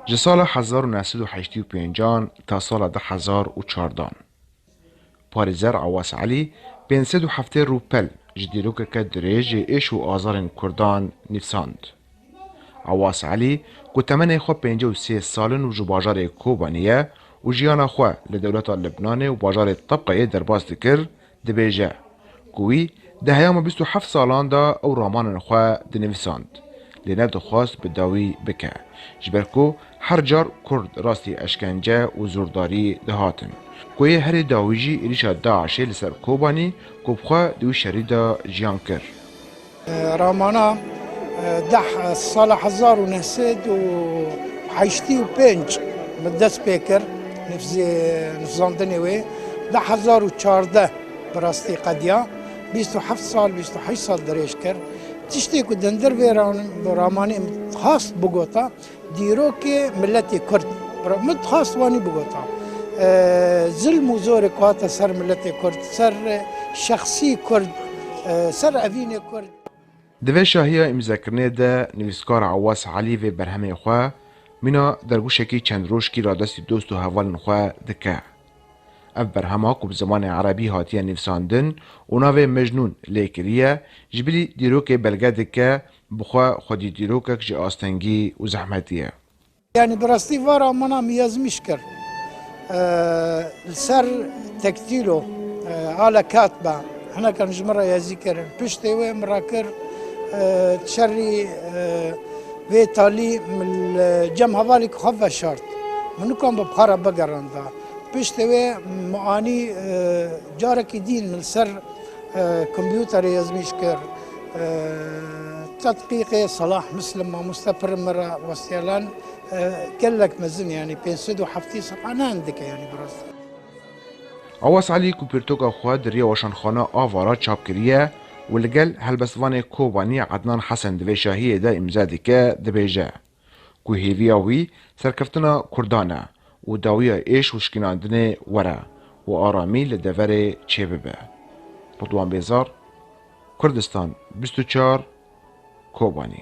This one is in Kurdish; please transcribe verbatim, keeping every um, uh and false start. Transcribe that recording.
Ji sala hezar û neh sed û heştê û pêncan ta sala du hezar û çardan, parêzer Awas Elî pênc sed û heftê rûpel ji dîrokeke dirêj ê êş û azarên Kurdan nivîsand. Awas Elî, ku temenê xwe pêncî û sê sal in û ji bajarê Kobanê ye û jiyana xwe li dewleta Libnanê û bajarê Tebqeyê derbas dikir, dibêje ku wî di heyama bîst û heft salan de ew ramanên xwe dinivîsand, lê nedixwest bi dawî bike, ji ber ku her car Kurd rastî eşkence û zordarî dihatin, ku yê herî dawî jî êrîşa DAIŞê li ser Kobanî ku bi xwe di wî şerî de jiyan kir. Ramana, e, deh, sala hezar û neh sed û heştê û pênc min dest pê kir, nifzê-, nifzandinê wê. Deh hezar û çardeh bi rastî qediya. Bîst û heft sal, bîst û heşt sal dirêj kir. Tiştê ku dindir vê ran-, ramanê min xwest bigota, dîrokê miletê Kurd. Min dixwest wanî bigota. E, zilm û zorê ku hate ser miletê Kurd, ser, e, şexsî Kurd, e, ser evînê Kurd. Di vê şahiya îmzekirinê de nivîskar Awas Elî vê berhemê xwe mîna dergûşekî çend rojkî radestî dost û hevalên xwe dike. Ev berhema ku bi zimanê erebî hatiye nivîsandin û navê Mecnûn lê kiriye, ji bilî dîrokê belge dike, bi xwe xwedî dîrokek ji astengî û zehmetî ye. Yanî bi rastî vara min a min yazmîş kir. Ee, li ser tektîlo, e, ala katba, hinekan ji min re yazî kirin. Piştê wê min re kir, e, şerî, e, vê talî min li cem hevalê ku xwe veşart. Min nikan bi xwe re bigeranda. Piştê wê min anî, e, carekî dîn min li ser, e, kompûterê yazmîş kir. E, tedqîqê Salah Muslim mamoste pir min re westiyalan, e, gelek mezin, yanî pênc sed û heftê sefha ne hindik e, yanî bi rastî. Awas Elî ku pirtoka xwe di riya weşanxana Avara çap kiriye û li gel helbestvanê Kobanî Ednan Hesen di vê şahiyê de îmze dike, dibêje ku hêviya wî serkeftina Kurdan e û dawiya êş û şikînandinê were û aramî li deverê çêbibe. Ridwan Bêzar, Kurdistan bîst û çar, Kobanî.